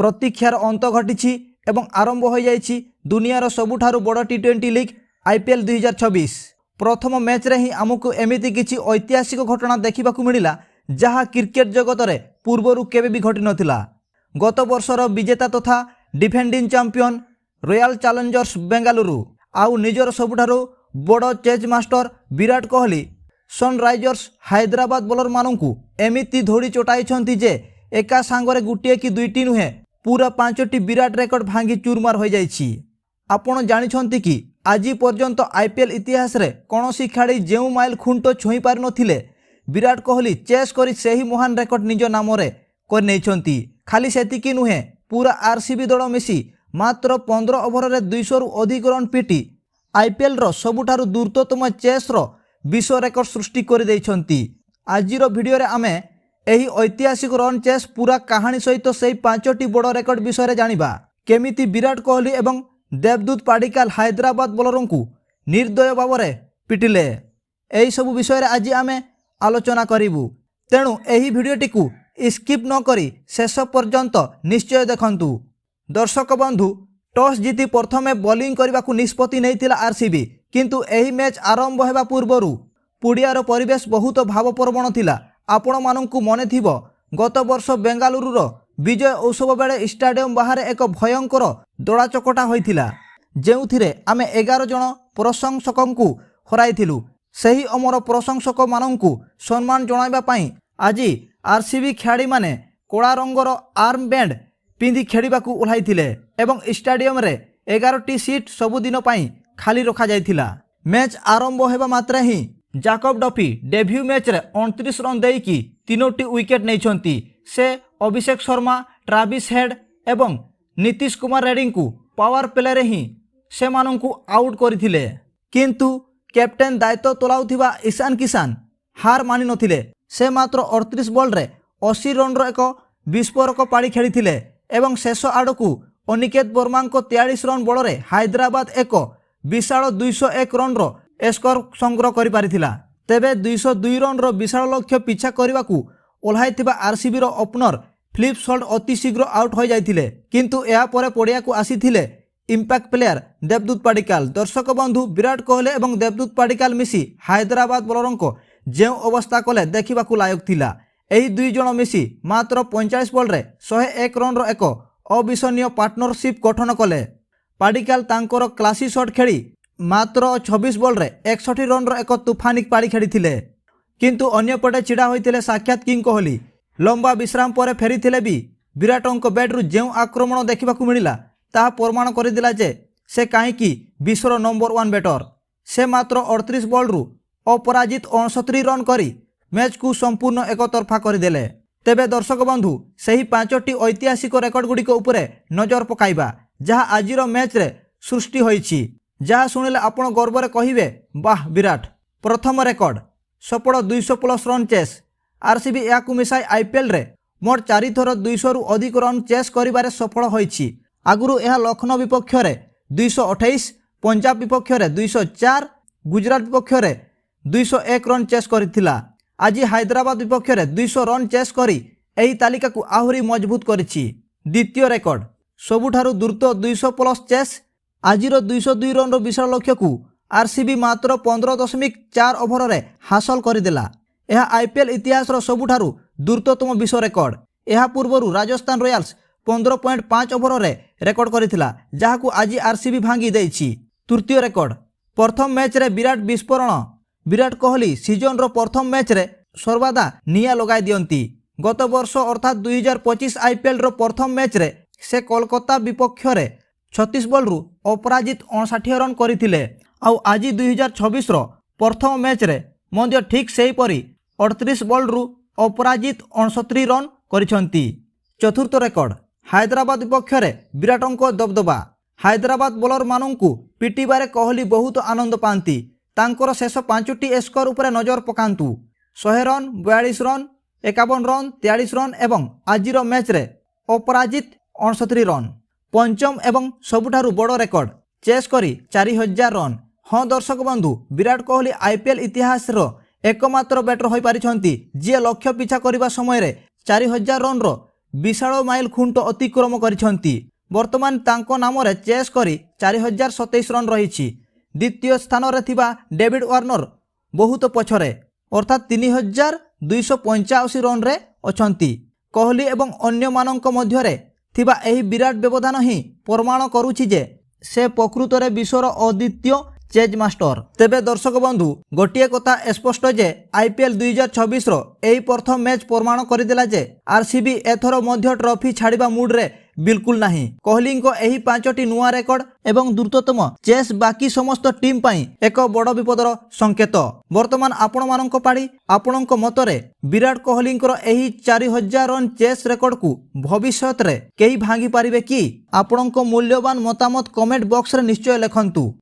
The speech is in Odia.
ପ୍ରତୀକ୍ଷାର ଅନ୍ତ ଘଟିଛି ଏବଂ ଆରମ୍ଭ ହୋଇଯାଇଛି ଦୁନିଆର ସବୁଠାରୁ ବଡ଼ ଟି-20 ଲିଗ୍ ଆଇପିଏଲ୍ 2026। ପ୍ରଥମ ମ୍ୟାଚ୍ରେ ହିଁ ଆମକୁ ଏମିତି କିଛି ଐତିହାସିକ ଘଟଣା ଦେଖିବାକୁ ମିଳିଲା, ଯାହା କ୍ରିକେଟ ଜଗତରେ ପୂର୍ବରୁ କେବେ ବି ଘଟିନଥିଲା। ଗତ ବର୍ଷର ବିଜେତା ତଥା defending champion royal challengers Bengaluru ଆଉ ନିଜର ସବୁଠାରୁ ବଡ଼ chase master Virat Kohli Sunrisers Hyderabad ବୋଲରମାନଙ୍କୁ ଏମିତି ଧୂଳି ଚଟାଇଛନ୍ତି ଯେ ଏକା ସାଙ୍ଗରେ ଗୋଟିଏ କି ଦୁଇଟି ନୁହେଁ, ପୁରା ପାଞ୍ଚଟି ବିରାଟ ରେକର୍ଡ ଭାଙ୍ଗି ଚୁରମାର ହୋଇଯାଇଛି। ଆପଣ ଜାଣିଛନ୍ତି କି, ଆଜି ପର୍ଯ୍ୟନ୍ତ ଆଇପିଏଲ୍ ଇତିହାସରେ କୌଣସି ଖେଳାଳି ଯେଉଁ ମାଇଲ ଖୁଣ୍ଟ ଛୁଇଁ ପାରିନଥିଲେ, ବିରାଟ କୋହଲି ଚେସ୍ କରି ସେହି ମହାନ ରେକର୍ଡ ନିଜ ନାମରେ କରିନେଇଛନ୍ତି। ଖାଲି ସେତିକି ନୁହେଁ, ପୁରା ଆରସିବି ଦଳ ମିଶି ମାତ୍ର 15 ଓଭରରେ 200ରୁ ଅଧିକ ରନ୍ ପିଟି ଆଇପିଏଲ୍ର ସବୁଠାରୁ ଦ୍ରୁତତମ ଚେସ୍ର ବିଶ୍ୱ ରେକର୍ଡ ସୃଷ୍ଟି କରିଦେଇଛନ୍ତି। ଆଜିର ଭିଡ଼ିଓରେ ଆମେ ଏହି ଐତିହାସିକ ରନ୍ ଚେସ୍ ପୁରା କାହାଣୀ ସହିତ ସେହି ପାଞ୍ଚଟି ବଡ଼ ରେକର୍ଡ ବିଷୟରେ ଜାଣିବା, କେମିତି ବିରାଟ କୋହଲି ଏବଂ ଦେବଦୂତ ପାଡ଼ିକାଲ ହାଇଦ୍ରାବାଦ ବୋଲରଙ୍କୁ ନିର୍ଦ୍ଦୟ ଭାବରେ ପିଟିଲେ। ଏହିସବୁ ବିଷୟରେ ଆଜି ଆମେ ଆଲୋଚନା କରିବୁ। ତେଣୁ ଏହି ଭିଡ଼ିଓଟିକୁ ସ୍କିପ୍ ନ କରି ଶେଷ ପର୍ଯ୍ୟନ୍ତ ନିଶ୍ଚୟ ଦେଖନ୍ତୁ। ଦର୍ଶକ ବନ୍ଧୁ, ଟସ୍ ଜିତି ପ୍ରଥମେ ବୋଲିଂ କରିବାକୁ ନିଷ୍ପତ୍ତି ନେଇଥିଲା ଆରସିବି। କିନ୍ତୁ ଏହି ମ୍ୟାଚ୍ ଆରମ୍ଭ ହେବା ପୂର୍ବରୁ ପଡ଼ିଆର ପରିବେଶ ବହୁତ ଭାବପ୍ରବଣ ଥିଲା। ଆପଣମାନଙ୍କୁ ମନେଥିବ, ଗତ ବର୍ଷ ବେଙ୍ଗାଲୁରୁର ବିଜୟ ଉତ୍ସବ ବେଳେ ଷ୍ଟାଡିୟମ ବାହାରେ ଏକ ଭୟଙ୍କର ଦଳାଚକଟା ହୋଇଥିଲା, ଯେଉଁଥିରେ ଆମେ 11 ଜଣ ପ୍ରଶଂସକଙ୍କୁ ହରାଇଥିଲୁ। ସେହି ଅମର ପ୍ରଶଂସକମାନଙ୍କୁ ସମ୍ମାନ ଜଣାଇବା ପାଇଁ ଆଜି ଆରସିବି ଖେଳାଳିମାନେ କଳା ରଙ୍ଗର ଆର୍ମ ବ୍ୟାଣ୍ଡ ପିନ୍ଧି ଖେଳିବାକୁ ଓହ୍ଲାଇଥିଲେ ଏବଂ ଷ୍ଟାଡିୟମରେ 11ଟି ସିଟ୍ ସବୁଦିନ ପାଇଁ ଖାଲି ରଖାଯାଇଥିଲା। ମ୍ୟାଚ୍ ଆରମ୍ଭ ହେବା ମାତ୍ରେ ହିଁ ଜାକବ ଡଫି ଡେବ୍ୟୁ ମ୍ୟାଚ୍ରେ 29 ରନ୍ ଦେଇକି ତିନୋଟି ୱିକେଟ୍ ନେଇଛନ୍ତି। ସେ ଅଭିଷେକ ଶର୍ମା, ଟ୍ରାଭିସ୍ ହେଡ୍ ଏବଂ ନୀତିଶ କୁମାର ରେଡ୍ଡୀଙ୍କୁ ପାୱାର ପ୍ଲେରେ ହିଁ ସେମାନଙ୍କୁ ଆଉଟ୍ କରିଥିଲେ। କିନ୍ତୁ କ୍ୟାପ୍ଟେନ୍ ଦାୟିତ୍ୱ ତୁଲାଉଥିବା ଇଶାନ କିଷାନ ହାର ମାନିନଥିଲେ। ସେ ମାତ୍ର 38 ବଲ୍ରେ 80 ରନ୍ର ଏକ ବିସ୍ଫୋରକ ପାଳି ଖେଳିଥିଲେ ଏବଂ ଶେଷ ଆଡ଼କୁ ଅନିକେତ ବର୍ମାଙ୍କ 43 ରନ୍ ବଳରେ ହାଇଦ୍ରାବାଦ ଏକ ବିଶାଳ 201 ରନ୍ର ସ୍କୋର ସଂଗ୍ରହ କରିପାରିଥିଲା। ତେବେ 202 ରନ୍ର ବିଶାଳ ଲକ୍ଷ୍ୟ ପିଛା କରିବାକୁ ଓହ୍ଲାଇଥିବା ଆରସିବିର ଓପନର ଫିଲିପ୍ ସଲ୍ଟ ଅତି ଶୀଘ୍ର ଆଉଟ୍ ହୋଇଯାଇଥିଲେ। କିନ୍ତୁ ଏହାପରେ ପଡ଼ିଆକୁ ଆସିଥିଲେ ଇମ୍ପାକ୍ଟ ପ୍ଲେୟାର ଦେବଦୂତ ପାଡ଼ିକାଲ। ଦର୍ଶକ ବନ୍ଧୁ, ବିରାଟ କୋହଲି ଏବଂ ଦେବଦୂତ ପାଡ଼ିକାଲ ମିଶି ହାଇଦ୍ରାବାଦ ବୋଲରଙ୍କ ଯେଉଁ ଅବସ୍ଥା କଲେ, ଦେଖିବାକୁ ଲାୟକ ଥିଲା। ଏହି ଦୁଇ ଜଣ ମିଶି ମାତ୍ର 45 ବଲ୍ରେ 101 ରନ୍ର ଏକ ଅବିଶ୍ୱସନୀୟ ପାର୍ଟନରସିପ୍ ଗଠନ କଲେ। ପାଡ଼ିକାଲ ତାଙ୍କର କ୍ଲାସି ସଟ୍ ଖେଳି ମାତ୍ର 26 ବଲ୍ରେ 61 ରନ୍ର ଏକ ତୁଫାନିକ ପାଳି ଖେଳିଥିଲେ। କିନ୍ତୁ ଅନ୍ୟପଟେ ଛିଡ଼ା ହୋଇଥିଲେ ସାକ୍ଷାତ କିଙ୍ଗ କୋହଲି। ଲମ୍ବା ବିଶ୍ରାମ ପରେ ଫେରିଥିଲେ ବି ବିରାଟଙ୍କ ବ୍ୟାଟ୍ରୁ ଯେଉଁ ଆକ୍ରମଣ ଦେଖିବାକୁ ମିଳିଲା, ତାହା ପ୍ରମାଣ କରିଦେଲା ଯେ ସେ କାହିଁକି ବିଶ୍ୱର ନମ୍ବର ୱାନ୍ ବ୍ୟାଟର। ସେ ମାତ୍ର 38 ବଲ୍ରୁ ଅପରାଜିତ 69 ରନ୍ କରି ମ୍ୟାଚ୍କୁ ସମ୍ପୂର୍ଣ୍ଣ ଏକତରଫା କରିଦେଲେ। ତେବେ ଦର୍ଶକ ବନ୍ଧୁ, ସେହି ପାଞ୍ଚଟି ଐତିହାସିକ ରେକର୍ଡଗୁଡ଼ିକ ଉପରେ ନଜର ପକାଇବା, ଯାହା ଆଜିର ମ୍ୟାଚ୍ରେ ସୃଷ୍ଟି ହୋଇଛି, ଯାହା ଶୁଣିଲେ ଆପଣ ଗର୍ବରେ କହିବେ, "ବାହ ବିରାଟ!" ପ୍ରଥମ ରେକର୍ଡ, ସଫଳ 200 ପ୍ଲସ୍ ରନ୍ ଚେସ୍। ଆରସିବି ଏହାକୁ ମିଶାଇ ଆଇପିଏଲ୍ରେ ମୋଟ ଚାରିଥର 200ରୁ ଅଧିକ ରନ୍ ଚେସ୍ କରିବାରେ ସଫଳ ହୋଇଛି। ଆଗରୁ ଏହା ଲକ୍ଷ୍ନୌ ବିପକ୍ଷରେ 228, ପଞ୍ଜାବ ବିପକ୍ଷରେ 204, ଗୁଜରାଟ ବିପକ୍ଷରେ 201 ରନ୍ ଚେସ୍ କରିଥିଲା। ଆଜି ହାଇଦ୍ରାବାଦ ବିପକ୍ଷରେ 200 ରନ୍ ଚେସ୍ କରି ଏହି ତାଲିକାକୁ ଆହୁରି ମଜବୁତ କରିଛି। ଦ୍ୱିତୀୟ ରେକର୍ଡ, ସବୁଠାରୁ ଦ୍ରୁତ 200 ପ୍ଲସ୍ ଚେସ୍। ଆଜିର 202 ରନ୍ର ବିଶାଳ ଲକ୍ଷ୍ୟକୁ ଆରସିବି ମାତ୍ର 15.4 ଓଭରରେ ହାସଲ କରିଦେଲା। ଏହା ଆଇପିଏଲ୍ ଇତିହାସର ସବୁଠାରୁ ଦ୍ରୁତତମ ବିଶ୍ୱ ରେକର୍ଡ। ଏହା ପୂର୍ବରୁ ରାଜସ୍ଥାନ ରୟାଲ୍ସ 15.5 ଓଭରରେ ରେକର୍ଡ କରିଥିଲା, ଯାହାକୁ ଆଜି ଆରସିବି ଭାଙ୍ଗି ଦେଇଛି। ତୃତୀୟ ରେକର୍ଡ, ପ୍ରଥମ ମ୍ୟାଚ୍ରେ ବିରାଟ ବିସ୍ଫୋରଣ। ବିରାଟ କୋହଲି ସିଜନର ପ୍ରଥମ ମ୍ୟାଚ୍ରେ ସର୍ବଦା ନିଆଁ ଲଗାଇ ଦିଅନ୍ତି। ଗତ ବର୍ଷ ଅର୍ଥାତ୍ 2025 ଆଇପିଏଲ୍ର ପ୍ରଥମ ମ୍ୟାଚ୍ରେ ସେ କୋଲକାତା ବିପକ୍ଷରେ 36 ବଲ୍ରୁ ଅପରାଜିତ 59 ରନ୍ କରିଥିଲେ। ଆଉ ଆଜି 2026ର ପ୍ରଥମ ମ୍ୟାଚ୍ରେ ମଧ୍ୟ ଠିକ୍ ସେହିପରି 38 ବଲ୍ରୁ ଅପରାଜିତ 69 ରନ୍ କରିଛନ୍ତି। ଚତୁର୍ଥ ରେକର୍ଡ, ହାଇଦ୍ରାବାଦ ବିପକ୍ଷରେ ବିରାଟଙ୍କ ଦବଦବା। ହାଇଦ୍ରାବାଦ ବୋଲରମାନଙ୍କୁ ପିଟିବାରେ କୋହଲି ବହୁତ ଆନନ୍ଦ ପାଆନ୍ତି। ତାଙ୍କର ଶେଷ ପାଞ୍ଚଟି ସ୍କୋର ଉପରେ ନଜର ପକାନ୍ତୁ: 100 ରନ୍, 42 ରନ୍, 51 ରନ୍, 43 ରନ୍ ଏବଂ ଆଜିର ମ୍ୟାଚ୍ରେ ଅପରାଜିତ 69 ରନ୍। ପଞ୍ଚମ ଏବଂ ସବୁଠାରୁ ବଡ଼ ରେକର୍ଡ, ଚେସ୍ କରି 4000 ରନ୍। ହଁ ଦର୍ଶକ ବନ୍ଧୁ, ବିରାଟ କୋହଲି ଆଇପିଏଲ୍ ଇତିହାସର ଏକମାତ୍ର ବ୍ୟାଟର ହୋଇପାରିଛନ୍ତି, ଯିଏ ଲକ୍ଷ୍ୟ ପିଛା କରିବା ସମୟରେ 4000 ରନ୍ର ବିଶାଳ ମାଇଲ ଖୁଣ୍ଟ ଅତିକ୍ରମ କରିଛନ୍ତି। ବର୍ତ୍ତମାନ ତାଙ୍କ ନାମରେ ଚେସ୍ କରି 4027 ରନ୍ ରହିଛି। ଦ୍ୱିତୀୟ ସ୍ଥାନରେ ଥିବା ଡେଭିଡ୍ ୱାର୍ଣ୍ଣର ବହୁତ ପଛରେ, ଅର୍ଥାତ୍ 3285 ରନ୍ରେ ଅଛନ୍ତି। କୋହଲି ଏବଂ ଅନ୍ୟମାନଙ୍କ ମଧ୍ୟରେ ଥିବା ଏହି ବିରାଟ ବ୍ୟବଧାନ ହିଁ ପ୍ରମାଣ କରୁଛି ଯେ ସେ ପ୍ରକୃତରେ ବିଶ୍ୱର ଅଦ୍ୱିତୀୟ ଚେଜ୍ ମାଷ୍ଟର। ତେବେ ଦର୍ଶକ ବନ୍ଧୁ, ଗୋଟିଏ କଥା ସ୍ପଷ୍ଟ ଯେ ଆଇପିଏଲ୍ 2026ର ଏହି ପ୍ରଥମ ମ୍ୟାଚ୍ ପ୍ରମାଣ କରିଦେଲା ଯେ ଆରସିବି ଏଥର ମଧ୍ୟ ଟ୍ରଫି ଛାଡ଼ିବା ମୁଡ୍ରେ ବିଲକୁଲ ନାହିଁ। କୋହଲିଙ୍କ ଏହି ପାଞ୍ଚଟି ନୂଆ ରେକର୍ଡ ଏବଂ ଦ୍ରୁତତମ ଚେସ୍ ବାକି ସମସ୍ତ ଟିମ୍ ପାଇଁ ଏକ ବଡ଼ ବିପଦର ସଂକେତ। ବର୍ତ୍ତମାନ ଆପଣମାନଙ୍କ ପାଳି। ଆପଣଙ୍କ ମତରେ ବିରାଟ କୋହଲିଙ୍କର ଏହି 4000 ରନ୍ ଚେସ୍ ରେକର୍ଡକୁ ଭବିଷ୍ୟତରେ କେହି ଭାଙ୍ଗି ପାରିବେ କି? ଆପଣଙ୍କ ମୂଲ୍ୟବାନ ମତାମତ କମେଣ୍ଟ ବକ୍ସରେ ନିଶ୍ଚୟ ଲେଖନ୍ତୁ।